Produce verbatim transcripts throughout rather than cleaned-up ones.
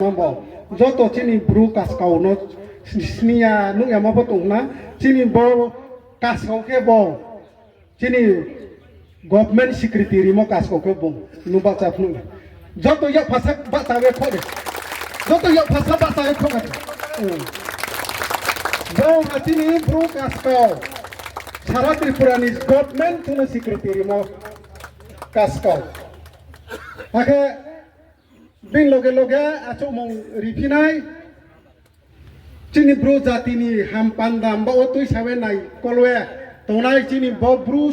ma bo. Joto chini Bru kaskau no sni ya nuh ya ma bo tong na. Chini bo kaskau khe bo chini government secretary rimo kaskau khe bung nu bahcha phnuh. Joto yak phasa bahcha ye kho de. Joto yak phasa bahcha ye kho de. Bo ha chini Bru kaskau. Sara Tripura ni government chini secretary rimo kaskau. Akhe bini loge loge achouhmung riphinai. Chini Bru jati ni hampanda mba wo tuisa ye nai kolwe tongnai chini bo Bru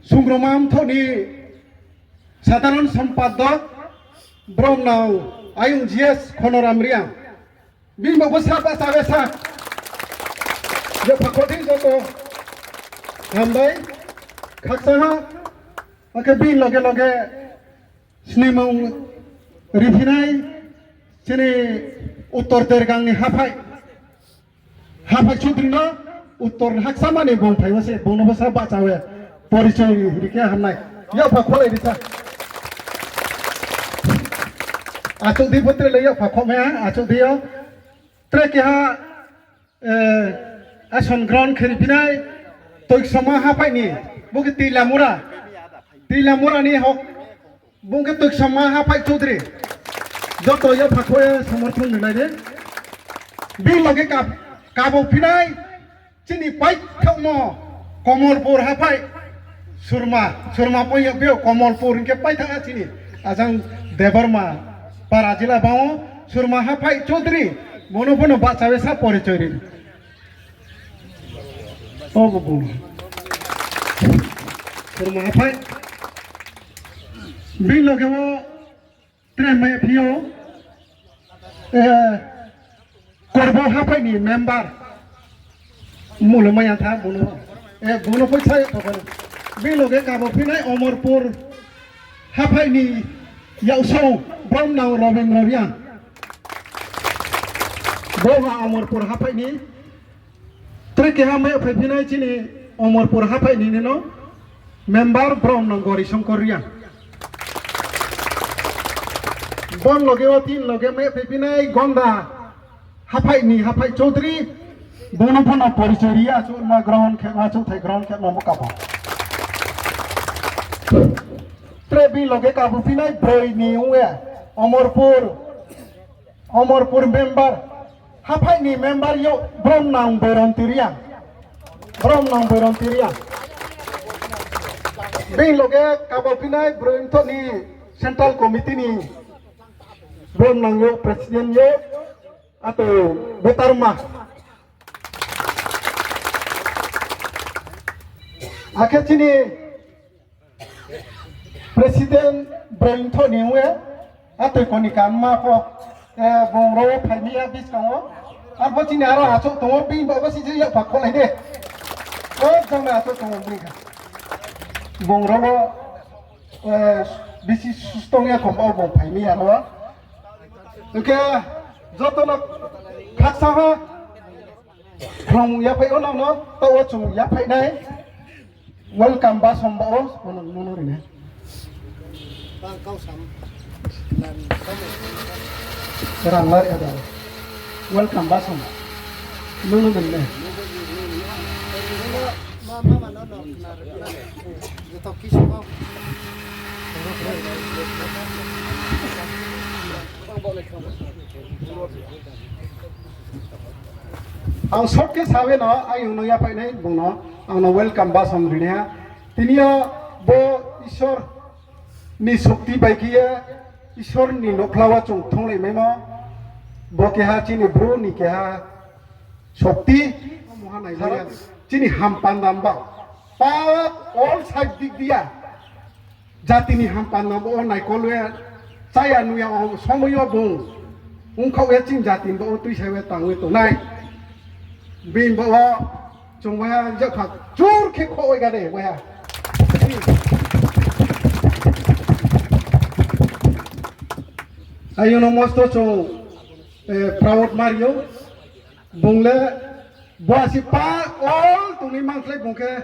sungroma mthoh ni sadharon sompadok brom nang ayung G S Khonoram Reang. Bini bo bo sa bahcha ye sa. Yapha kho di joto. Hambai. Khaksa ha. Akhe bini loge loge snimung riphinai chini Uttor Dergang ni haphai, haphai Chaudhary no Uttor ni hakchama ni bung phai wo se bung no bo sa bahcha ye porichoi ri khe hamnai. Yapha kholai ri sa. Achouh di bo tre le yapha kho mai ha, achouh di yo. Tre keha ason ground khe riphinai Toiksoma haphai ni, bo khe Twilamura, Twilamura ni hok, bo khe Toiksoma haphai Chaudhary. Joto yapha kho ye somorthon rinai di. Bini loge kab-, kabo phinai chini paithaohmo Komolpur haphai Surma, Surma pho yag phi ou Komolpur hing khe paithaoh ha chini ajang Debbarma para jila bang wo Surma haphai Chaudhary, bung no pho no bahcha ye sa porichoi ri. O bo bung. Surma haphai. Bini loge wo tre mai phi ou, Korbo haphai ni member. Mung le mai ya tha bung no. Bung no pho sa ye kho. Bini loge kabo phinai Omorpur haphai ni yaksong brom nang Robindra Reang. Bo ha Omorpur haphai ni. Tre keha mai phaiphinai chini Omorpur haphai ni no member brom nang Gori Songkor Reang. Boni loge wo tin loge mai phaiphinai Gonda haphai ni haphai Chaudhary, bung no pho no porichoi ri ya, achouhma ground khe ma, achouhthai ground khe ma bo kabo. Tre bini loge kabo phinai broi ni ong ye, Omorpur, Omorpur member, haphai ni member yo brom nang Boironti Reang. Brom nang Boironti Reang. Bini loge kabo phinai broi mthoh ni central committee ni brom nang yo president yo, ato Betarma. Akhe chini president broi mthoh ni ong ye, atoi koni kanma pho, bung rao wo phai mi ya buskang wo. Arpho chini aro achouh tong ou, bini baoh wo si je yapha kholai de. O jang na achouh tong ou bini kha. Bung rao wo, bisi sustong ya khom ou bung phai mi ya ro. Hing khe joto no khaksa ha. Khlong yaphai o nang no, taoh wo chung yaphai nai. Welcome basom ba o, nono ri nai. Rang lari ada. Welcome basom. Nono ri nai. Ang short khe sa ye no, ayung no yaphai nai bung no, ang no welcome basom ri nai ha. Tini yo bo Isor ni shokti bai khe ye, Isor ni nouhkhla wo chung thunglai maimo, bo keha chini Bru ni keha shokti, chini hampanda ba, pap all side dik di ya. Jati ni hampanda bo o naikol ye, chaya nuya o somoi yo bung ongkhaoh ye chini jati bo o tuisa ye tang ye tongnai. Bini bo o chung waiha jepha chur khe khoh ye ga de waiha. Ayung no mosto chung proud mari ou. Bung le bo asi pa all tongnai mangkhlai bung khe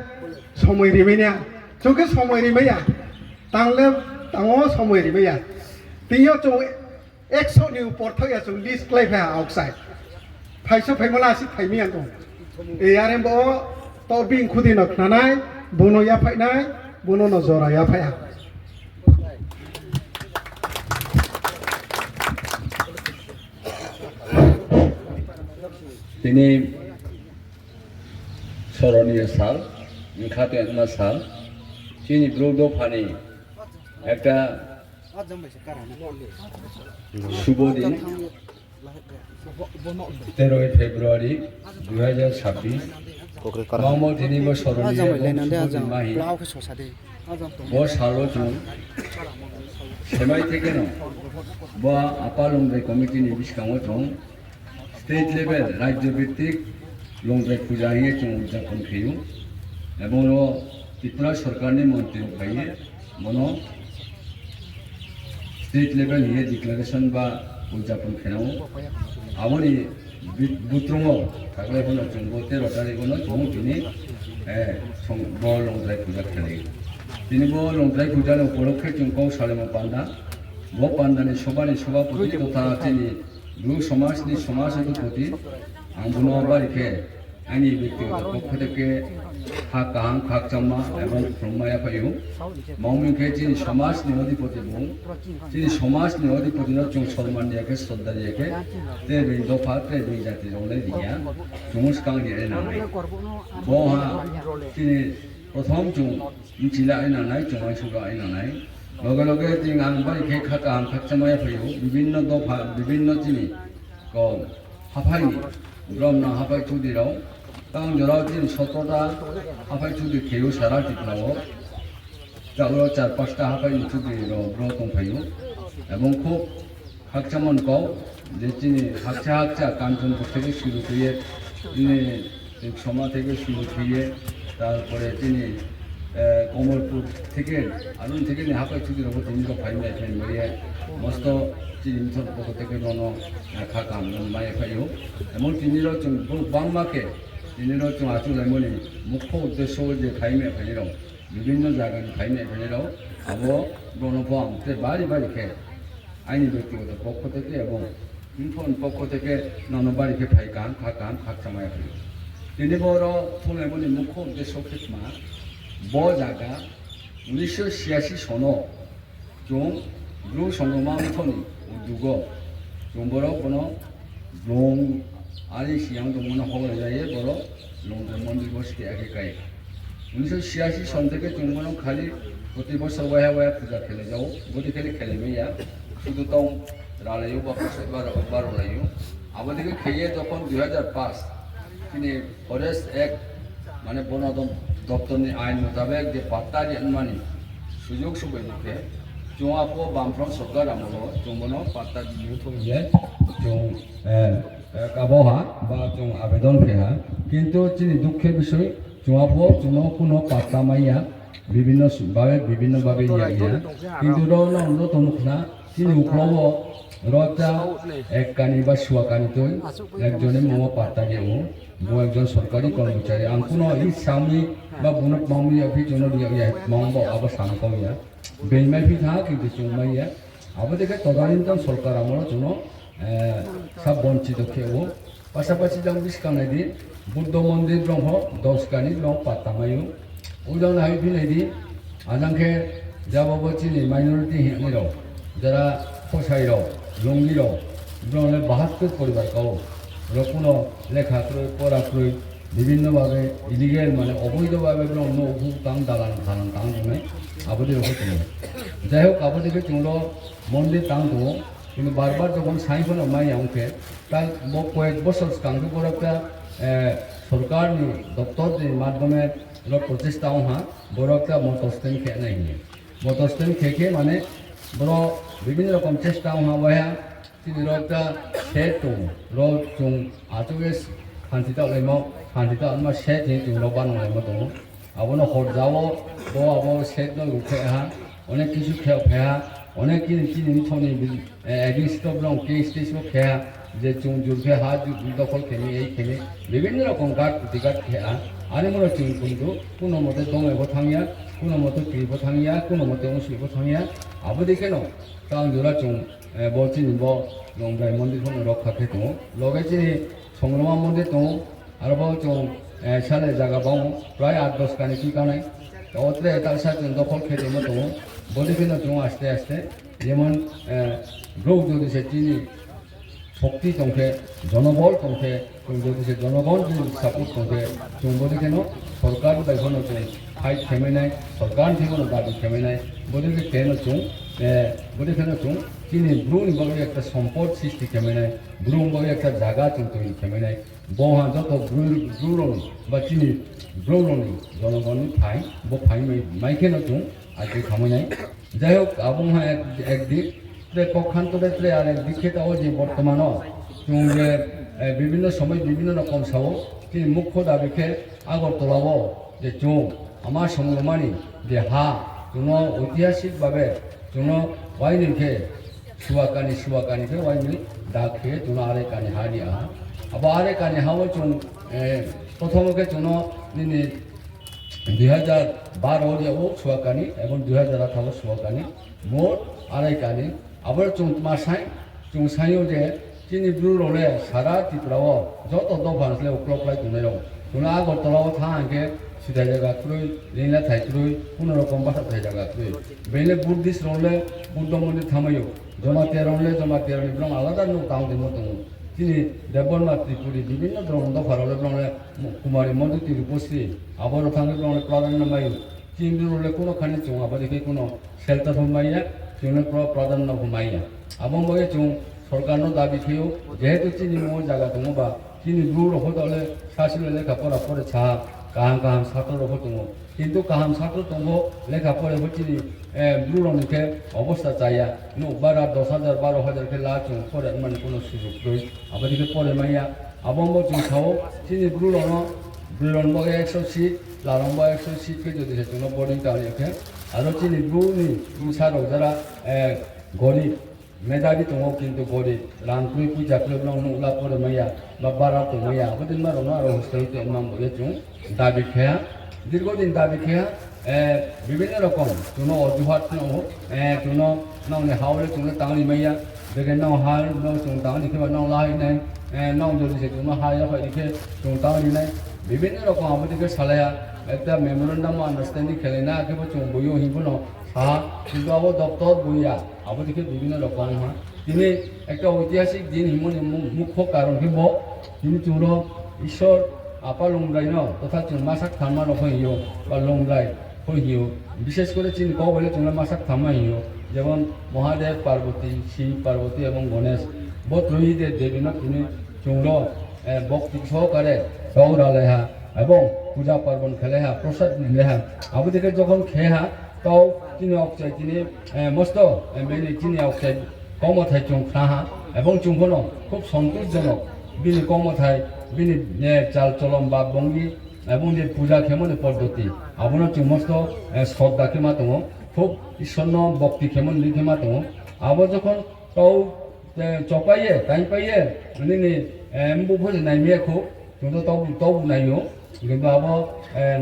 somoi rimai ya. Chung khe somoi rimai ya. Tang le tang o somoi rimai ya. Tini yo chung Ekso ni upor thaoh ya chung list kláiphai ha outside. Phaiso phaimo la si phaimi ya tong. E are bo to bini khudi no khnanai, bono yaphaih nai, bono no jora yaphaih ha. Tini স্মরণীয় sal, wngkha tongma sal, chini Bru dopha ni ekta শুভ দিন, তেরোই ফেব্রুয়ারি দুই হাজার ছাব্বিশ, mamo tini bo স্মরণীয় এবং শুভ দিন mahi, bo sal wo chung semai theke no bo Upper Longdrai committee ni buskang wo chung state level, রাজ্য ভিত্তিক Longdrai puja hing ye chung উদযাপন khe ou. Ebong ro Tripura sorkar ni মন্ত্রী rao phai ye bono state level hing ye declaration ba উদযাপন khe nang ou. Abo ni bi-, butrung wo taklai pho no chung bo তেরো তারিখ wo no chung tini, eh, song-, bo Longdrai puja khe nai. Tini bo Longdrai puja ni উপলক্ষে chung kau salaimo panda, bo panda ni সভা ni সভাপতি তথা chini Bru সমাজ ni সমাজ অধিপতি, ang bono bari khe aini ব্যক্তিগত পক্ষ থেকে ha kaham khakchangma এবং khlumma yaphaih ou. Mamo hing khe chini সমাজ ni অধিপতি bung, chini সমাজ ni অধিপতি no chung সম্মান ri ya khe, শ্রদ্ধা ri ya khe, tre bini dopha, tre bini jati rao le ri ya, chung skang ri nai. Bo ha chini প্রথম chung bchi la nai, chung uaingsouh la nai. Loge loge tini ang bari khe ha kaham khakchangma yaphaih ou, বিভিন্ন দফা, বিভিন্ন chini ko haphai ni, brom no haphai chudri rao, tang jora wo chini সতেরোটা haphai chudri khe ou সারা Tripura wo. Taoh ro চার পাঁচটা haphai ni chudri rao bro tongphai ou. Ebong খুব khakchangma ni kau, je chini hakcha hakcha Kanchanpur থেকে শুরু khe ye, chini Soma থেকে শুরু khe ye, তারপরে chini, eh, Kamalpur থেকে, aro ni থেকে ni haphai chudri rao bo tini rao phai mai phai mai ye, mosto chini Mithun পক্ষ থেকে no no, eh, kha kaham no mai phai ou. Emon tini rao chung bo bangma khe, tini rao chung achouhlaimo ni মুখ্য উদ্দেশ্য je phai mai phai rao, বিভিন্ন জাগা ni phai mai phai rao, abo bro no pho ang tre bari bari khe aini ব্যক্তিগত পক্ষ থেকে এবং Mithun পক্ষ থেকে no no bari khe phai kaham, kha kaham, khakchangma yaphaih ou. Tini bo ro thunglaimo ni মুখ্য উদ্দেশ্য khe tma, bo zaga উনিশশো ছিয়াশি সন wo chung Bru Songrongma Mthoh ni udugo chung boro bono blung ani siyang tongmo no hoglai ja ye boro Longdrai mondir bo site akhe kai. উনিশশো ছিয়াশি সন থেকে chung bono খালি প্রতি বছর waiha waiha puja khelai ja ou, bodei khe le khelai mai ya, শুধু tong ralai ou, ba baro lai ou. Abo dei khe khe ye যখন দুই হাজার পাঁচ chini Forest Act, mane বন দপ-, দপ্তর ni আইন মোতাবেক je patta ri mani সুযোগ সুবিধা khe, chung aphuh Bamfront sorkar amol wo chung bono patta ri ni thung ye chung, eh, eh, kabo ha, ba chung আবেদন khe ha. কিন্তু chini দুঃখের বিষয়, chung aphuh chung no kuno patta mai ya, বিভিন্ন ভাবে, বিভিন্ন ভাবে ya ya. কিন্তু ro no, ro tong khna, chini uklau wo ro ta এক কানি বা সোয়া কানি tui, একজনের mung wo patta ri ou, bo একজন সরকারি কর্মচারী. Ang kuno i sami ba bung no mangmi ya phi chung no ri ya, mang bo abo sam kau ya. Being mai phi thanng, কিন্তু chung mai ya. Abo dei khe তদানীন্তন সরকার amol wo chung no, eh, sa বঞ্চিত khe ou. পাশাপাশি jang buskang nai di, Buddho mondir brong pho দশ কানি brong patta mai ou. Ojang nai phi nai di, ajang khe jabo bo chini minority hingnai rao, যারা Khosai rao, Lungi rao, brong le বাহাত্তর পরিবার kau. Ro kuno lekha kroi, pora kroi, বিভিন্ন ভাবে illegal mane অবৈধ ভাবে brong nouh tang dalan thalang tang tongnai, abo dei rao pho tong ou. যাই হোক, abo dei khe chung ro mondir tang tong ou. কিন্তু বারবার যখন সাই pho no mai ya ong khe, ta bo কয়েক বছর skang khe borok ta, eh, সরকার ni দপ্তর ni মাধ্যমে ro প্রচেষ্টা ong ha, borok ta motor stand khe nai hing ye. Motor stand khe khe mane boro বিভিন্ন রকম চেষ্টা ong ha, waiha chini ro ta shed tong ou, ro chung achouh ye khanti taohlaimo, khanti taohlaimo shed hing chung ro bananglaimo tong ou. Abo no horja wo, bo abo shed no rukhe ha, অনেক কিছু khe phai ha, অনেক chini, chini Mthoh ni, eh, against wo brong case টেস wo khe ha, je chung jur khe ha, ju-, দখল khe mi, ei khe mi, বিভিন্ন রকম ঘাট প্রতিঘাত khe ha. Ani mo no chung কিন্তু কোনো মতে দমে pho thanng ya, কোনো মতে kri pho thanng ya, কোনো মতে ongsi pho thanng ya. Abo dei khe no, tang jora chung Bo chini bo Longdrai mondir pho no rokha khe tong ou. Loge chini Songroma mondir tong ou. Aro bo chung sale zaga bang ou, prai aat dos kani tui kanai. Tao tre talsa chung dokhol khe tongmo tong ou. Bodei khe no chung aste aste, jemon, brouh jodi se chini শক্তি tong khe, জনবল tong khe, chung jodi se জনগণ ni support tong khe, chung bodei khe no সরকার bai pho no chung fight khe mai nai, সরকার ni thing pho no দাবি khe mai nai, bodei khe khe no chung, bodei khe no chung chini Bru ni bagoi একটা সম্পদ সৃষ্টি khe mai nai, Bru ni bagoi একটা জাগা chung তৈরি khe mai nai. Bo ha joto Bru, Bru rao ni, ba chini Bru rao ni জনগণ ni phai, bo phai mai, mai khe no chung আগে khamai nai. যাই হোক, abo ha এক, একদিক, tre kokhanto de tre আর একদিক khe tao je বর্তমান o chung je বিভিন্ন সময় বিভিন্ন রকম sao, chini মুখ্য দাবি khe Agartala o je chung ama Songroma ni je ha, chung no ঐতিহাসিক ভাবে chung no wainoi khe Suakani, Suakani khe wainoi dak khe chung no Araikani ha ri ha. Abo Araikani ha o chung প্রথম khe chung no nini দুই হাজার বারো ri ou Suakani, এবং দুই হাজার আঠারো Suakani, মোট Araikani. Abo chung tma sai, chung sai yo je chini Bru rao le সারা Tripura o joto dopha ni le uklau klái tongnai rao. Chung no Agartala o thanng hing khe sithai zaga kroi, ring la thai kroi, কোনো রকম basa thai zaga kroi. Beng le Buddhist rao le Buddha mondir thanngmai ou. Jamatia rao le Jamatia rao ni brao alada nouh tang demo tong ou. Chini Debbarma, Tripuri, বিভিন্ন ধর্ম dopha rao le brao le Kumari, Modhuti, Rupasri, abo rao thanng khe brao le প্রাধান্য mai ou. Chini Bru rao le কোনো খানি chung abo dei khe কোনো shelter pho mai ya, chung le প্রাধান্য pho mai ya. Abo bai ye chung সরকার no দাবি khe ou, যেহেতু chini mo zaga tongmo ba, chini Bru rao pho tao le sasi le lekha pora pore sa, kaham kaham ছাত্র rao pho tong ou. কিন্তু kaham ছাত্র tong pho lekha pore pho chini Bru rao ni khe অবস্থা chá ya. Nouh ভাড়া দশ হাজার, বারো হাজার khe la chung pore mani কোনো সুযোগ kroi. Abo dei khe pore mai ya. Abo bo chung sa ou, chini Bru rao no, Bru rao no bo একশো seat, la rao bo একশো seat khe jodi se chung no boarding tang ya khe, aro chini Bru ni bsa rao যারা গরিব, মেধাবী tong ou কিন্তু গরিব, rang kroi, poicha kroi, brao nouh la pore mai ya, ba ভাড়া tong mai ya, abo dei ma rao no aro hostel tongma bo ye chung দাবি khe ha, দীর্ঘদিন দাবি khe ha, বিভিন্ন রকম chung no অজুহাত no, chung no nrao ni ha wo le chung no tang ri mai ya, bege nrao ha no chung tang ri khe ba nrao la hai nai, nrao jodi se chung no ha ya phai ri khe chung tang ri nai, বিভিন্ন রকম abo dei khe salai ha, একটা memorandum understanding khelai na khe bo chung boi yo hing pho no sa ha, কিন্তু abo দপ্তর boi ya, abo dei khe বিভিন্ন রকম ha. Tini একটা ঐতিহাসিক দিন hingmo ni মুখ্য কারণ khe bo, tini chung no Isor Apa Longdrai no, তথা chung ma sak thanngma no pho hing ou, ba Longdrai pho hing ou. বিশেষ করে chini kau bai le chung le ma sak thanngma hing ou. যেমন মহাদেব, পার্বতী, শিব, পার্বতী এবং Ganesh, bo troi de devi no tini chung no ভক্তি সহকারে tau ralai ha, এবং পূজা পার্বণ khelai ha, প্রসাদ rilai ha. Abo dei khe যখন khe ha, tau chini aokchai tini, mosto, bini chini aokchai kautma thai chung khna ha, এবং chung pho no খুব সন্তোষজনক, bini kautma thai, bini চাল চলন, ভাব ভঙ্গি, এবং je পূজা khemo ni পদ্ধতি, abo no chung mosto শ্রদ্ধা khe ma tong ou, খুব Isor no ভক্তি khemo ni khe ma tong ou. Abo যখন tau chopai ye, taingpai ye, nini mbuh pho se naimai ya khou, chung to taubu, taubu nai ou, কিন্তু abo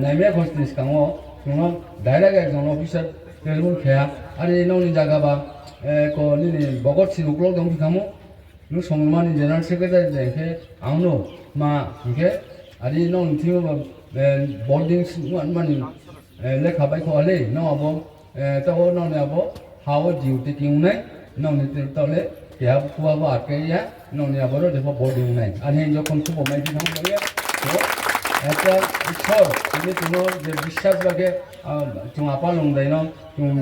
naimai ya khou ni skang wo chung no direct একজন officer telephone khe ha, are nrao ni zaga ba, ko nini Bhagat Singh uklau tong phi khamo, nung Songroma ni general secretary de hing khe ang no ma hing khe, are nrao ni thing yo ba boarding mani lekha baihkhouh ha le, nrao abo, tao nrao ni abo ha wo duty khe ong nai, nrao ni tao le keha khuha bo আটকে ya, nrao ni abo ro de pho boarding ong nai. Are hing যখন khubo mai phi thanng bo ye, একটা ঈশ্বর, tini chung no je বিশ্বাস ba khe, chung Apa Longdrai no chung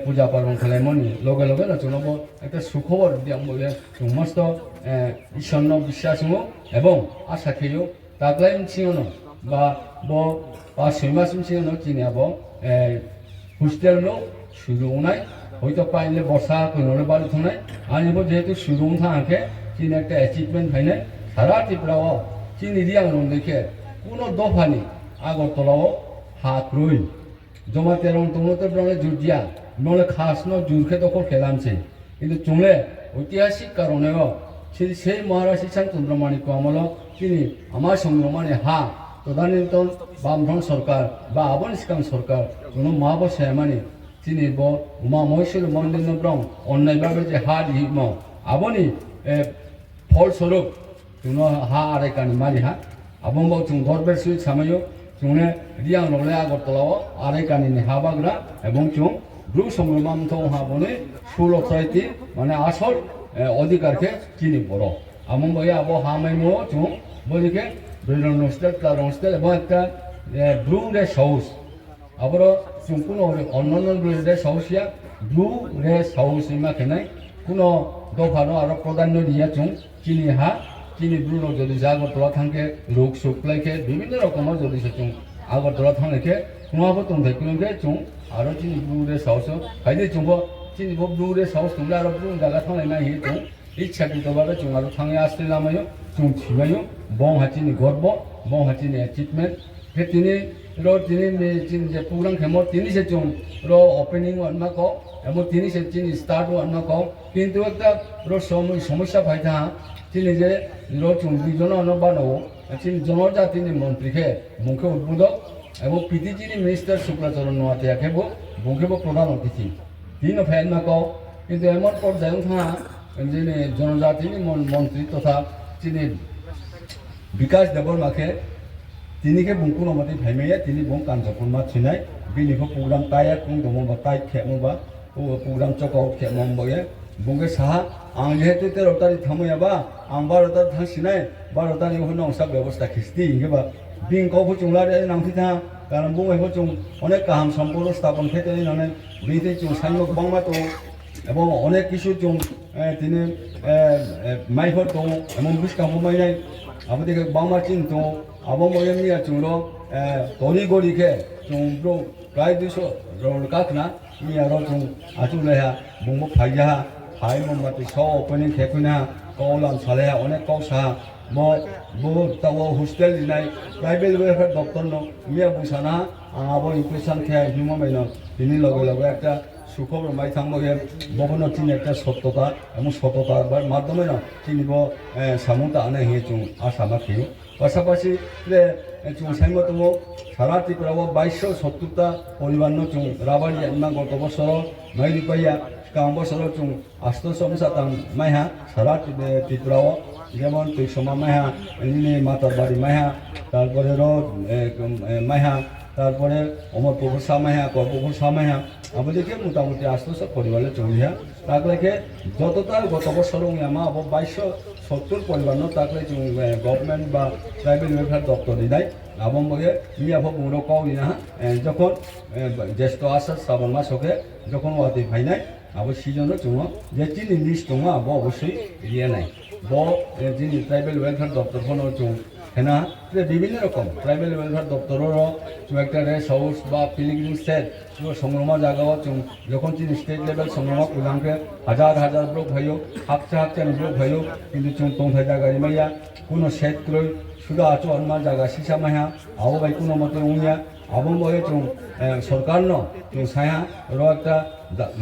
পূজা পার্বণ khelaimo ni loge loge no chung no bo একটা সুখবর di ang bo ye chung mosto Isor no বিশ্বাস ong ou এবং আশা khe ou, taklai bsing yo no, ba bo পাঁচ ছয় মাস bsing yo no chini abo hostel no suru ong nai, হয়তো পাইলে বর্ষা koi no le bari thanng nai, ani bo যেহেতু suru ong thanng khe chini একটা achievement phai nai, সারা Tripura wo chini Reang Longdrai khe কোনো দফা ni Agartala wo ha kroi. Jamatia rao tongmo to brao le jut ya, brao le khas no jur khe দখল khe lam se. কিন্তু chung le ঐতিহাসিক কারণে o, sei, sei Maharaj Ishan Chandra Manik amol o chini ama Songroma ni ha, তদানীন্তন বামফ্রন্ট সরকার ba abo ni skang সরকার chung no ma bo se mani, Chini bo Uma Maheswari mondir no brao onnai babe je ha rimo, abo ni, eh, phol swarup chung no ha arai kani mari ha. Abo bo chung gorber sui samai ou, chung le Reang rao le Agartala wo arai kani ni ha bagra, ebong chung Bru Songrongma Mthoh ha bo ni sole authority, mane asol, eh, odhikar khe chini boro. Abo bo ye abo ha maimo chung bo ni khe broi rong hostel, tla rong hostel, ebong ekta, eh, Bru rest house. Aboro chung kuno onnonno rest house ya, Bru rest house hima khe nai, kuno dopha no aro prodhan no ri ya chung, chini ha, chini Bru rao jodi Agartala thanng khe, rug sug klái khe, bibhinno rokom wo jodi se chung Agartala thannglai khe, kma pho tongthai kroi khe chung aro chini Bru rest house o phai di chung pho, chini pho Bru rest house tong le aro Bru zaga thannglai nai hing ye chung ইচ্ছাকৃত ভাবে chung aro thanng ye আসলে lamai ou, chung thimai ou, bong ha chini gorbo, bong ha chini achievement. Khe tini ro tini ni chini je program khemo tini se chung ro opening wanma kau, ebong tini se chini start wanma kau. কিন্তু একটা ro সমস্যা phai tha ha, chini je ro chung দুই জন no bano, chini জনজাতি ni মন্ত্রী khe, bung khe উদ্বোধক, ebong PTG ni minister Shuklacharan Noatia khe bo, bung khe bo প্রধান অতিথি. Tini no phai ma kau, কিন্তু এমন পর্যায়ে ong tha ha, chini জনজাতি ni মন্ত্রী তথা chini বিকাশ Debbarma khe, tini khe bung kuno mati phaimai ya, tini bung Kanchanpur ma thinai, bini pho program taiya, kung tongmo ba tai khemo ba, program chokao khemo bo ye, bung khe sa ha, ang যেহেতু তেরো তারিখ thanngmai ya ba, ang বারো তারিখ thanngsinai, বারো তারিখ wo nung sa ব্যবস্থা khe sdi hing khe ba, bini kau pho chung lari nang phi tha, কারণ bung bai pho chung অনেক kaham সম্পর্ক স্থাপন khe tei nangnai, bini tei chung saingmo gbangma tong, এবং অনেক কিছু chung, tini, mai pho tong, এবং buskang pho mai nai, abo dei khe gbangma chini tong, abo mo ye miya chung ro, তড়িঘড়ি khe chung brouh প্রায় দুইশো জন kakhna, miya ro chung achouhlai ha, bung bo phai ja ha, phai mo mati sao opening khe khui na ha, kau lam salai ha, অনেক kau sa ha, bo, bo taoh wo hostel rinai, tribal welfare দপ্তর no, miya bung sa na ha, ang abo impression khe hingmo mai no, tini loge loge একটা সুখবর mai thanng bo ye, bo bo no chini একটা সত্যতা, এবং সততার মাধ্যমে no chini bo samung ta nai hing ye chung asa ma khe ou. পাশাপাশি tre, chung saingmo tong ou, সারা ত্রিপুরা wo বাইশশো সত্তরটা পরিবার no chung rubber yagma গত বছর wo mai ri pai ya, skang বছর wo chung আটশো bsa tang mai ha সারা Tripura wo, যেমন Tuisoma mai ha, nini Matarbari mai ha, তারপরে ro, mai ha, তারপরে Omorpur pho sa mai ha, Korbuk pho sa mai ha, abo dei khe মোটামুটি আটশো পরিবার le chung ri ha. Takhlai khe যতটা গত বছর ong ya ma abo বাইশশো সত্তর পরিবার no takhlai chung government ba tribal welfare দপ্তর ni nai, abo bo ye miya pho bung ro kau ri na ha, যখন জ্যৈষ্ঠ আষাঢ় শ্রাবণ মাস wo khe যখন watoi phai nai, abo season wo chung no je chini list tongma abo অবশ্যই ri ye nai. Bo, chini tribal welfare দপ্তর pho no chung khe na ha, tre বিভিন্ন রকম tribal welfare দপ্তর wo ro chung একটা rest house ba pilgrim shed, Songrongma zaga wo chung যখন chini state level Songrongma program khe হাজার হাজার brouh phai ou, hakcha hakcha ni brouh phai ou, কিন্তু chung tongthai zaga ri mai ya, kuno shed kroi, শুধু achouh anma zaga sisa mai ha, abo bai kuno mote ong ya, abo bo ye chung সরকার no chung sai ha, ro একটা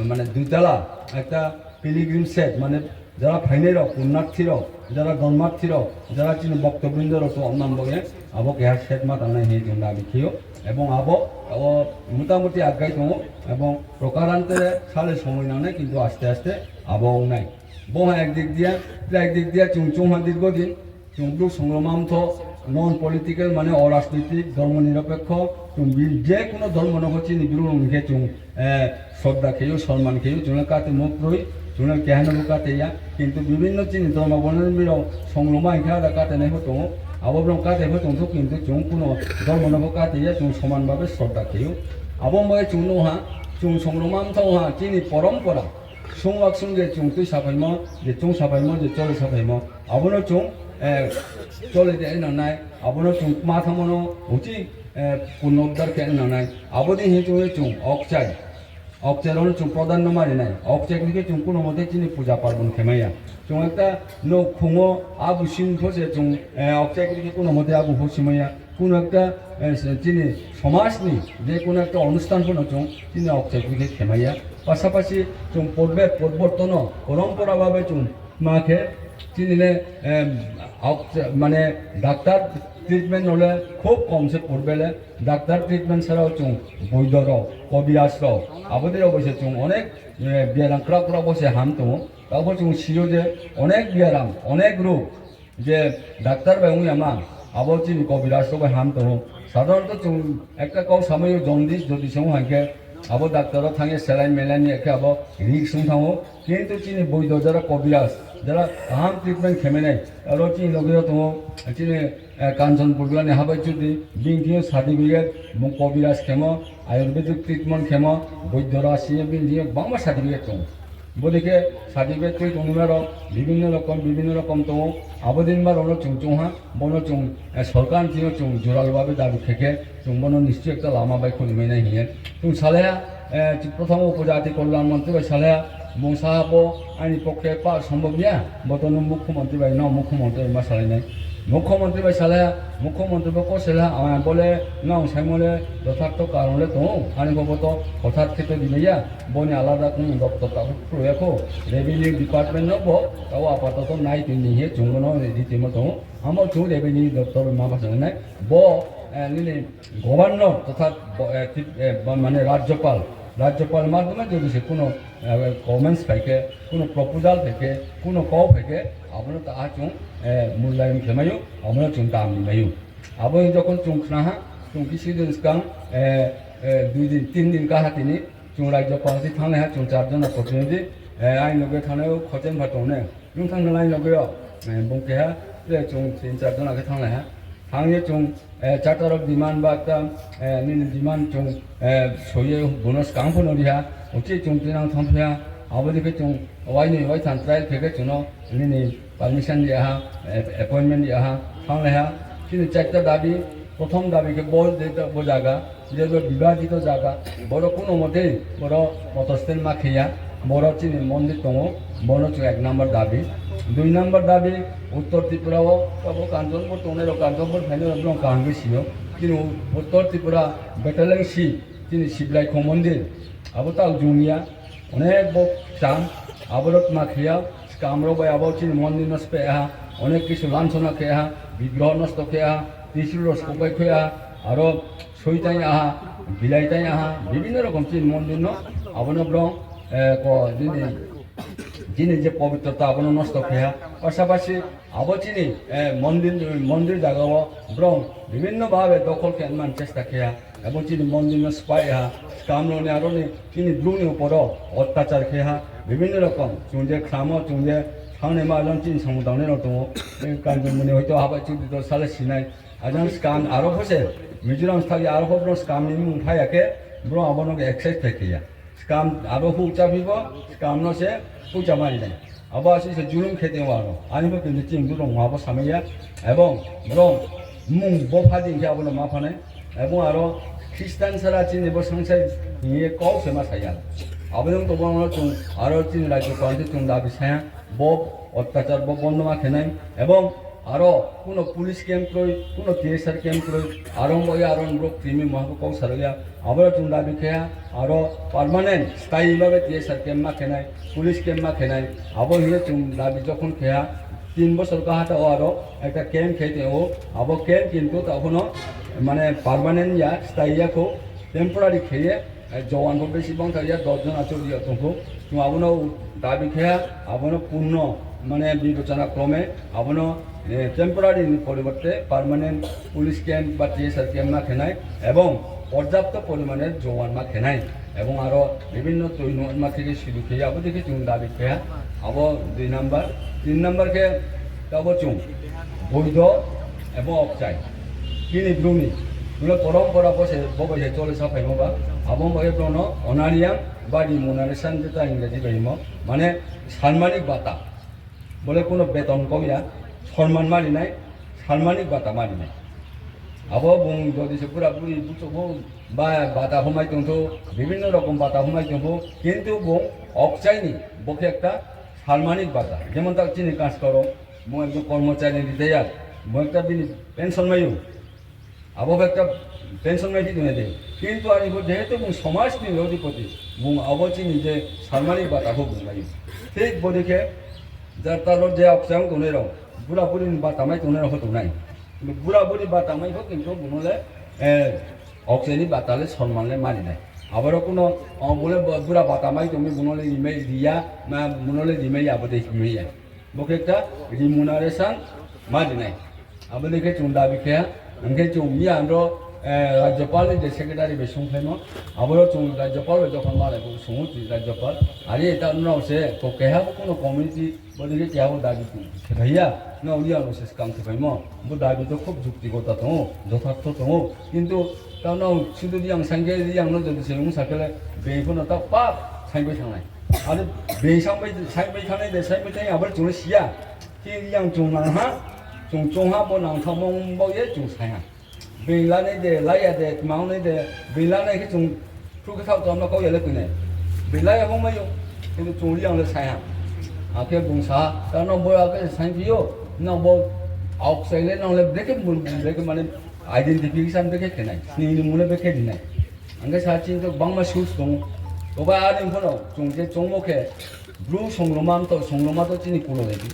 মানে দুইতলা একটা pilgrim shed, মানে যারা phainai rao, পুণ্যার্থী rao, যারা ধর্মার্থী rao, যারা chini ভক্তবৃন্দ rao tong abo ye, abo keha shed ma tangnai hing ye chung দাবি khe ou. এবং abo, abo মোটামুটি aggai tong ou, এবং প্রকারান্তরে সালে সময় nangnai, কিন্তু আস্তে আস্তে abo ong nai. Bo ha একদিক দিয়া, tre একদিক দিয়া chung chung ha দীর্ঘদিন, chung Bru Songrongma Mthoh, non political, মানে অরাজনৈতিক, ধর্মনিরপেক্ষ, chung যে কোনো ধর্ম no pho chini Bru rao ni khe chung শ্রদ্ধা khe ou, সম্মান khe ou, chung le kate mukroi, chung le keha no bo kate ya, কিন্তু বিভিন্ন chini ধর্মাবলম্বী rao Songrongma hing khe ada kate nai pho tong ou, abo brao kate pho tong thou, কিন্তু chung কোনো ধর্ম no pho kate ya, chung সমানভাবে শ্রদ্ধা khe ou. Abo bai chung nuh ha, chung Songrongma Mthoh ha, chini পরম্পরা, sung waksung je chung tui saphaimo, je chung saphaimo, je choli saphaimo, abo no chung choli de nang nai, abo no chung kma thanngmo no uchih পুনরুদ্ধার khe nang nai. Abo dei hing chung ye chung okchai, okchai rao no chung প্রধান্য mari nai. Okchai khe chung কোনো মতে chini puja parbon khe mai ya. Chung একটা nouhkhong wo abu sing pho se chung okchai khe কোনো মতে abu pho sing mai ya. কোনো একটা, chini সমাজ ni যে কোনো একটা অনুষ্ঠান pho no chung chini okchai khe khe mai ya. পাশাপাশি chung পর্বের পরিবর্তন no পরম্পরা ভাবে chung ma khe chini le, মানে doctor Treatment rao le khub kom se purbe le, doctor treatment sara chung boido rao, kobiraj rao, abo dei rao bai se chung onek, eh, biaram krak krak bo se ham tong ou. Taoh pho chung si ou je onek biaram, onek rug je doctor bai ong ya ma, abo chini kobiraj rao bai ham tong ou. Sadharanto chung ekta kau samai ou jaundice jodi se ong hai khe, abo doctor wo thanng ye saline maline ya khe abo risk ong thanng ou. Kintu chini boido jara kobiraj, jara kaham treatment khe mai nai, aro chini loge yo tong ou, chini, eh, Kanchanpur gla ni Habai Chudri, bini thing yo certificate, bung kobiraj khemo, ayurvedic treatment khemo, boido rao si ye bini thing yo gbangma certificate tong ou. Bodei khe certificate tui tongnaima rao bibhinno rokom, bibhinno rokom tong ou. Abo dei ma rao no chung chung ha, bo no chung, eh, sorkar ni thing yo chung jural babe dabi khe khe, chung bo no nischoi ekta lama bai khulumai nai hing ye. Chung salai ha, eh, prothom upojati kolyan montri bai salai ha, bung sa ha bo aini pokhe pa sombhob ya, bo to nung mukhyamantri bai, no mukhyamantri bai ma salai nai. Mukhyamantri bai salai ha, mukhyamantri bo ko salai ha, ah, bo le nang saimo le jothakto karon le tong ou, ani bo bo to hothat khe to rimai ya, bo ni alada kung doptor ta pho khlai ya kho, revenue department no bo, tao apatoto nai tini hing ye chung bo no ri timo tong ou, abo chung revenue doptor ma ba salai nai, bo, eh, nini governor totha bo, eh, ti-, eh, ba mane rajyopal, rajyopal madhyome jodi se kuno, eh, comments phai khe, kuno proposal phai khe, kuno kau phai khe, abo no ta ha chung, eh, mulayon khe mai ou, abo no chung dam ri mai ou. Abo ni jokhon chung khna ha, chung kisi din skang, eh, eh, dui din, tin din ka ha tini, chung rajyopal thing thannglai ha, chung char jona protinidhi, eh, aini loge thanngnai o Khochen pha tong ne, nung thanng nalai loge yo, eh, bung keha, tre chung tin char jona khe thannglai ha. Thanng ye chung, eh, charter of demand ba ta, eh, nini demand chung, eh, soi ye bung no skang pho no ri ha, uchih chung tinang thanngphi ha, abo dei khe chung wainoi waitham trial khe khe chung no nini permission ri ha, eh, appointment ri ha, thannglai ha. Chini charta dabi, prothom dabi khe bo je bo jaga, je bo bibadito jaga, boro kuno motei, boro motor stand ma khe ya, boro chini mondir tong ou, bono chung ek number dabi. Dui number dabi, Uttor Tripura wo, abo Kanchanpur tongnai rao, Kanchanpur phainai rao brao kaham khe si ou. Chini Uttor Tripura Betalengsi, chini Siblaikhong mondir, abo taoh jung ya, onek bo kcham, abo rao tma khe ya, skam rao bai abo chini mondir no speh ha, onek kisu lansona khe ha, bigroho nosto khe ha, trisul rao skok bai khe ha, aro soi tang ya ha, bilai tang ya ha, bibhinno rokom chini mondir no, abo no brao, eh, ko, chini, chini je pobitrota abo no nosto khe ha, pasapasi abo chini, eh, mondir, mondir jaga wo brao bibhinno bhabe dokhol khe man chesta khe ha, abo chini mondir no speh ha, skam rao ni aro ni chini Bru ni upor wo ottachar khe ha, bibhinno rokom chung je khlamo, chung je thanngnaima jon chini samung tangnai rao tong ou, eh, Kanchanpur ni hoito Habai Chudri to sale sinai. Ajang skam aro pho se, Mizoram sthaoh ye aro pho brao skam ni mmung phai ya khe, brao abo no accept khe khe ya. Skam aro phuh chá phi pho, skam no se phuh chá mari nai. Abo asuh se julum khe tong ou aro. Ani pho kintu chini Bru rao abo samai ya. Ebong brao mmung bo pha di hing khe abo no ma pha nai. Ebong aro Christian sara chini bo sangsai hing ye kau se ma sa ya. Abo ni tongmo no chung aro chini rajyopal thing chung dabi sa ha. Bo ottachar bo bondo ma khe nai. Ebong aro kuno police camp kroi, kuno T S R camp kroi, aro bo ya aro brouh krimi maha bo kau saro ya. Abo no chung dabi khe ha, aro permanent, sthayi babe T S R camp ma khe nai, police camp ma khe nai. Abo hing ye chung dabi jokhon khe ha, tin bosor kaha taoh wo aro ekta camp khe tong ou, abo camp kintu taoh pho no, mane permanent ya, sthayi ya kho, temporary khe ye, eh, jowan pho besi bang tha ya, dos jon achouh ri ya tong kho. Chung abo no dabi khe ha, abo no purno, mane bibechona krome, abo no, eh, temporary ni poriborte permanent police camp ba T S R camp ma khe nai, ebong porjapto porimane jowan ma khe nai, ebong aro bibhinno tui no ma khe khe sidu khe ye, abo dei khe chung dabi khe ha, abo dui number, tin number khe, tabo chung, boido, ebong okchai. Chini Bru ni, bole porompora bo se, bo bai se chole sa phaimo ba, abo bai brao no honorarium ba remuneration jeta Ingraji bai himo, mane, sanmanik bata. Bole kuno beton kau ya, sonman ma ri nai, sanmanik bata ma ri nai. Abo bung jodi se pura puri buchouh pho ba bata pho mai tong thou, bibhinno rokom bata pho mai tong thou, kintu bung okchai ni, bo khe ekta sanmanik bata. Jemon tak chini kaskau rao, bung ekjon kormochari ni retire, bung ekta bini pension mai ou. Abo khe ekta pension mai phi tong ya de. Kintu ani bo jehetu bung somaj ni odhipoti, bung abo chini je sanmanik bata pho bung mai ou. Thik bodei khe, jata rao je okchai tongnai rao, pura puri ni bata mai tongnai rao pho tongnai. Bura buri bata mai pho kintu bung no le, eh, aokchai ni bata le sonman le ma ri nai. Aboro kuno, o, bung le bu-, bura bata mai tong mi, bung no le rimai ri ya, na, bung no le rimai ya, abo dei rimai ya. Bo khe ekta remuneration ma ri nai. Abo dei khe chung dabi khe ha, hing khe chung miya ro, eh, Rajyapal ni je secretary bai sungphaimo, aboro chung Rajyapal bai jokhon malai bo sung ou, Rajyapal. Are ta nrao se, ko keha bo kuno community, bo dei khe keha bo dabi khe phai ya, nrao Reang rao se skang se phaimo, bo dabi to khub juktigoto tong ou, jothartho tong ou. Kintu ta nrao sudu Reang saing khe, Reang no jodi se ong sa khe le, being pho no ta pap saing bai thanng nai. Are being saing bai, saing bai thanng nai de, saing bai thanng ya, abo le chung le si ya. Chini Reang chung nang ha, chung choung ha, bo nang thanngmo baoh ye chung saing ha. Being lanai de, la ya de, tma ong nai de, being lanai khe chung phruh khe thaoh tongma kau ya le koi nai. Being la ya bo mai ou, kintu chung Reang le saing ha. Akhe bung sa ha, ta nrao bo akhe saing phi ou, nrao bo aokchai le nrao le brekhe, brekhe mane identification brekhe khe nai, sning ni mung le brekhe ri nai. Ang khe sa chini to gbangma source tong ou. Toba are pho no chung je choungmo khe, Bru songroma mtho, songroma to chini kulo nai di.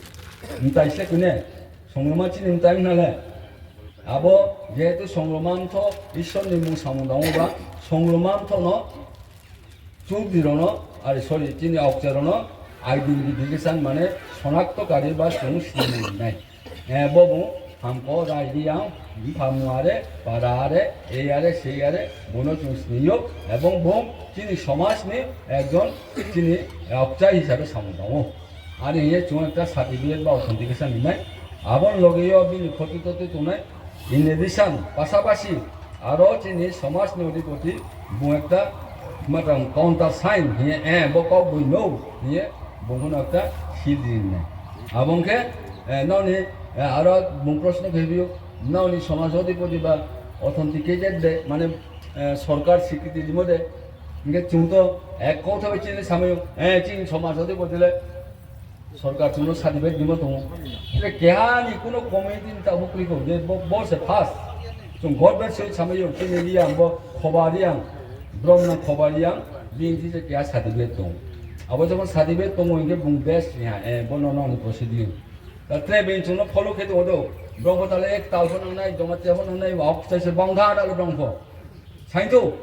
Mtai se koi ne, songroma chini mtai ong na le. Abo jehetu songroma mtho Isor ni mung samung dang ou ba, songroma mtho no, chudri rao no, are sorry, chini aokchai rao no identification mane sonaktokari ba chung sning nai. Eh, bo bung hamko rai Reang, mpha mung are, para are, ei are, sei are, bung no chung sning ou, ebong bung chini somaj ni ekjon chini aokchai hisabe samung tang ou. Are hing ye chung ekta certificate ba authentication ri nai. Abo ni loge yo bini photo toto tongnai. In addition, pasapasi, aro chini somaj ni odhipoti, bung ekta, matang counter sign hing ye, eh, bo kau boi no, hing ye, bung pho no ekta seal ri nai. Abo ong khe, eh, nrao ni, eh, aro bung prosno khe phi ou, nrao ni somaj odhipoti ba authenticated de, mane, eh, sorkar sikriti rimo de, hing khe chung to ek kautha bai chini samai ou, eh, chini somaj odhipoti le, sorkar chung no certificate rimo tong ou. Je keha ni kuno community ni taoh pho kroi kho, je bo, bo se first. Chung government se samai ou, chini Reang bo, Khoba Reang, brom no Khoba Reang, bini thing se keha certificate tong ou. Abo jokhon certificate tong ou hing khe bung best hing ha, eh, bo no nrao ni procedure. Ta tre being chung no follow khe tong ou do, brao pho ta le ek tal pho nang nai, Jamatia pho nang nai, aokchai se bangtha ta le brao pho. Saing thou,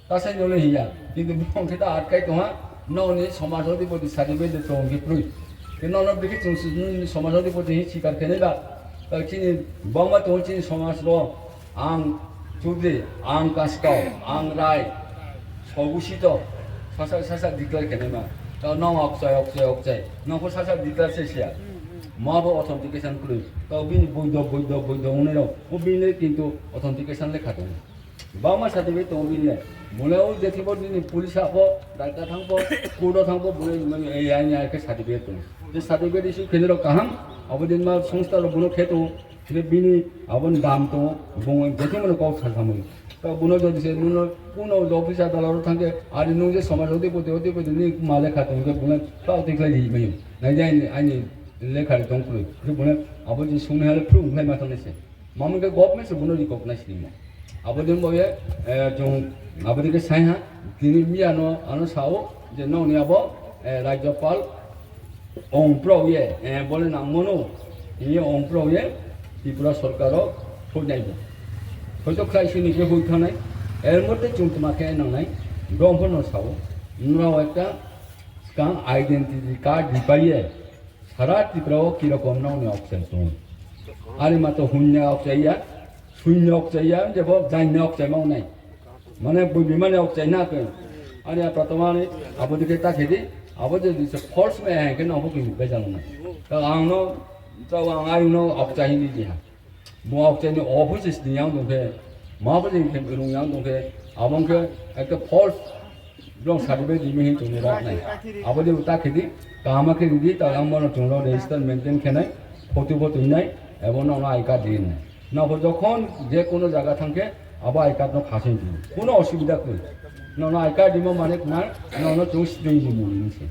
ta saing no le hing ya. Kintu brao khe ta atkai tong ha, nrao ni somaj odhipoti certificate de tong khe kroi. Khe nrao no bikhe chung si-, nini somaj odhipoti hing sikar khe nai ba. Ta chini bangma tong ou chini somaj wo, ang chudri, ang kaskau, ang rai, sogusi to, sasa, sasa declare khe naima. Ta nrao aokchai, aokchai, aokchai. Nrao pho sasa declare se si ya. Ma bo authentication kroi. Ta bini boido, boido, boido ongnai rao. O bini kintu authentication lekha tong ou. Bangma certificate tong ou bini le. Bung le o je thing bo nini police ha pho, doctor thanng pho, court wo thanng pho, bung le, eh, aini are khe certificate tong ou. Je certificate issue khe nai rao kaham, abo din ma songstha rao bung no khe tong ou, je bini abo ni dam tong ou, bung je thing bo no kau sa samung. Ta bung no jodi se, nung no, kuno office adalot wo thanng khe, are nung je somaj odhipoti, odhipoti ni ma lekha tong khe, bung le tao tikhlai ri mai ou. Nai je aini, aini lekha ri tong kroi. Khe bung le, abo je sungnaiha le phruh ongkhlai ma thanng nai se. Mamo khe government se bung no recognize ri ma. Abo din bo ye, eh, chung, abo dei khe saing ha, tini miya no ano sa ou, je nrao ni abo, eh, Rajyapal ong prao ye, eh, bo le nangmo no, hing ye ong prao ye, Tripura sorkar wo hoih nai bo. Hoito khlaisoi ni khe hoih thanng nai, er moddhe chung tma khe nang nai, brao pho no sa ou, nrao ekta skang identity card ripai ye, sara Tripura wo ki rokom nrao ni aokchai tong ou. Are ma to hunya aokchai ya, sunya aokchai ya, je bo jaina aokchai ma ong nai. Mane boibima ni aokchai na khe. Are apa tongmani, abo dei khe ta khe di, abo je di se false mai hing khe nrao pho khe bejal ong nai. Ta ang no, ta ang ayung no aokchai hing di ha. Bung aokchai ni office ni yang tong khe, ma bo je khe rung yang tong khe, abo ong khe ekta false, brao certificate rimi hing chung ni rao nai. Abo dei ta khe di, kaham khe ri di, ta ang bo no chung rao register maintain khe nai, photo photo nai, abo nrao no I card ri nai. Nrao pho jokhon je kuno zaga thanng khe, abo I card no khasing di. Kuno osubida kroi. Nrao no I card rimo mane kma, nrao no chung sibei rimo ni se.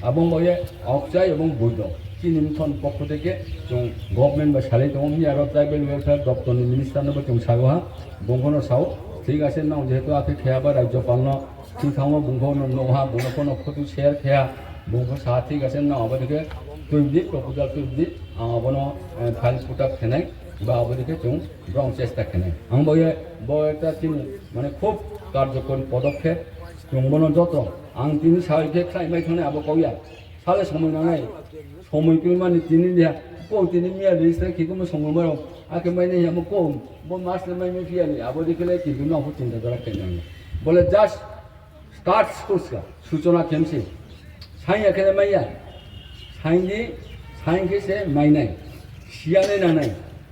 Abo ong bo ye aokchai ebong boido. Chini mthon pokho theke chung government bai salai tong ou, miya ro tribal welfare doptor ni minister no bo chung sa ou ha, bung pho no sa ou, thik ase, nrao jehetu akhe khe abo Rajyapal no thing thanng ou, bung pho no nuh ha, bung no pho no photo share khe ha, bung pho sa ha, thik ase, nrao abo dei khe tui di, proposal tui di, ang abo no, eh, file put up khe nai. Ba abo dei khe chung brao chesta khe nai. Ang bo ye, bo ekta chini, mane khub karjokori podokkhep, chung bono joto, ang tini sai khe khlai mai thanng nai abo kau ya. Sale somoi nangnai, somoi kroi mani tini dia, ko tini miya register khe komo somoi maro, akhe mai nai ya mo ko, bo mas le mai mai phi ya ni, abo dei khe le kintu nang pho chinta dara khe nang. Bo le just start school ska, suchona khe mse. Saing ya khe le mai ya. Saing di, saing khe se mai nai. Siya nai nangnai.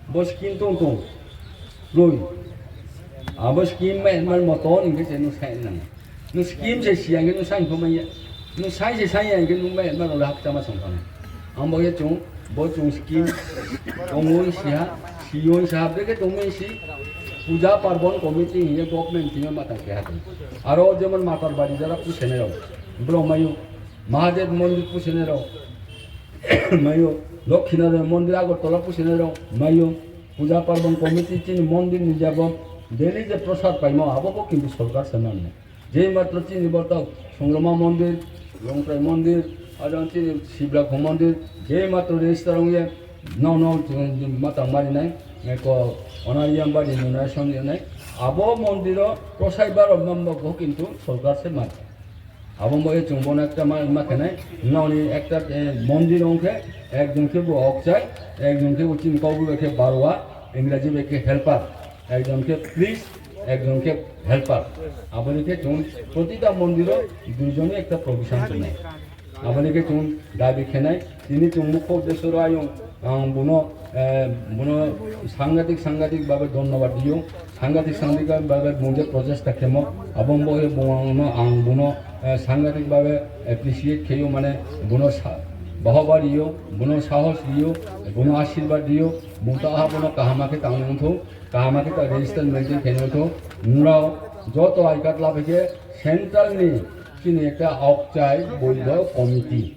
Bo scheme tong tong. Loi. Abo scheme mai, mai moto ni khe se nung saing nang. Nung scheme se siya khe nung saing pho mai ya. Nung saing se saing ya khe nung mai, mai rao le hakchama song thanng nai. Ang bo ye chung, bo chung scheme, tongmo si ha, siyo si ha, brekhe tongmo si, puja parbon committee hing ye government thing yo ma tang keha tong. Aro jemon Matar Bari jara pusenai rao, brao mai ou, Mahadev mondir pusenai rao, mai ou, Lokhinarayan mondir Agartala pusenai rao, mai ou, puja parbon committee chini mondir ni jabo, daily je prosad paimo, abo bo kintu sorkar se man nai. Jei matro chini bo tao Songroma mondir, Longtrai mondir, aro chini Sibrakhong mondir, jei matro register ong ye, nrao no ma tang mari nai, ko Onariam bari donation ri nai, abo mondir wo prosai baro mambo bo kintu sorkar se man. Abo mo ye chung bo no ekta ma, ma khe nai, nrao ni ekta, eh, mondir ong khe, ekjon khe bo aokchai, ekjon khe bo chini Kaubru bai khe baroa, Ingraji bai khe helper, ekjon khe priest, ekjon khe helper. Abo ni khe chung protita mondir wo dui jon ni ekta provision chung nai. Abo ni khe chung dabi khe nai, tini chung mukho desoro ayong, ang bono, eh, bono sangadik, sangadik babe dhonnobad ri ou, sangadik, sangadik babe bung je prochesta khemo, abo bo ye bung ang no, ang bono, eh, sangadik babe appreciate khe ou, mane bono sa-, bahoba ri ou, bono sahos ri ou, bono asirbad ri ou, bung taha bono kahama khe tang nang thou, kahama khe ta register maintain khe nang thou, nrao joto I card laphai khe central ni chini ekta aokchai boido committee,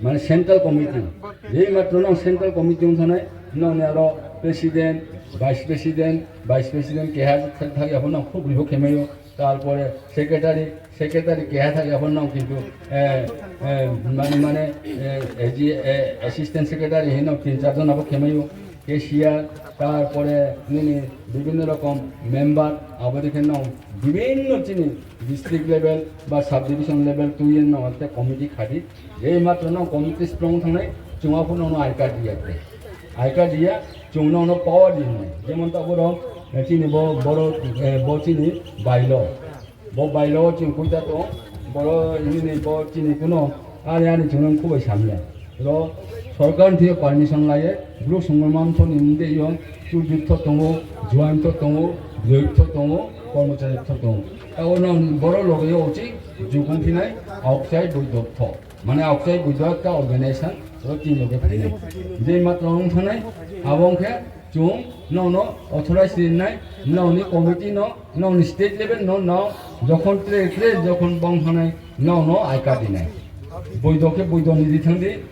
mane central committee, jei matro nang central committee ong thanai, nang ni aro president, vice president, vice president keha thak ya pho nang khub riho khe mai ou, tarpore secretary, secretary keha thak ya pho nang kintu, eh, eh, mane, mane, eh, assistant secretary hing nang tin char jon abo khe mai ou, cashier, tarpore nini bibhinno rokom member, abo dei khe nang bibhinno chini district level ba subdivision level tui ye nang ekta committee kha di, jei matro nang committee strong thangnai, chung aphuh nang no I card ri ya khe. I card ri ya, chung nang no power ri nai. Jemon ta boro, eh, chini bo, boro, eh, bo chini bylaw. Bo bylaw wo chung khuita tong, boro nini bo chini kuno, ani ani chung nang khubai sam ya. Ro sorkar ni thing yo permission la ye, bru Songroma mthoh ni mdei yo, Chudri mthoh tong ou, Juai mthoh tong ou, Broi mthoh tong ou, Kormochari mthoh tong ou. Tao no boro loge yo uchih jukung phinai, aokchai boido mthoh. Mane aokchai boido ekta organization, ro chini loge phainai. Jei matro ong thanai, abo ong khe chung nang no authorize ri nai, nang ni committee no, nang ni state level no, nang jokhon tre tre jokhon bang thanai, nang no I card ri nai. Boido khe boido ni ri thanng di.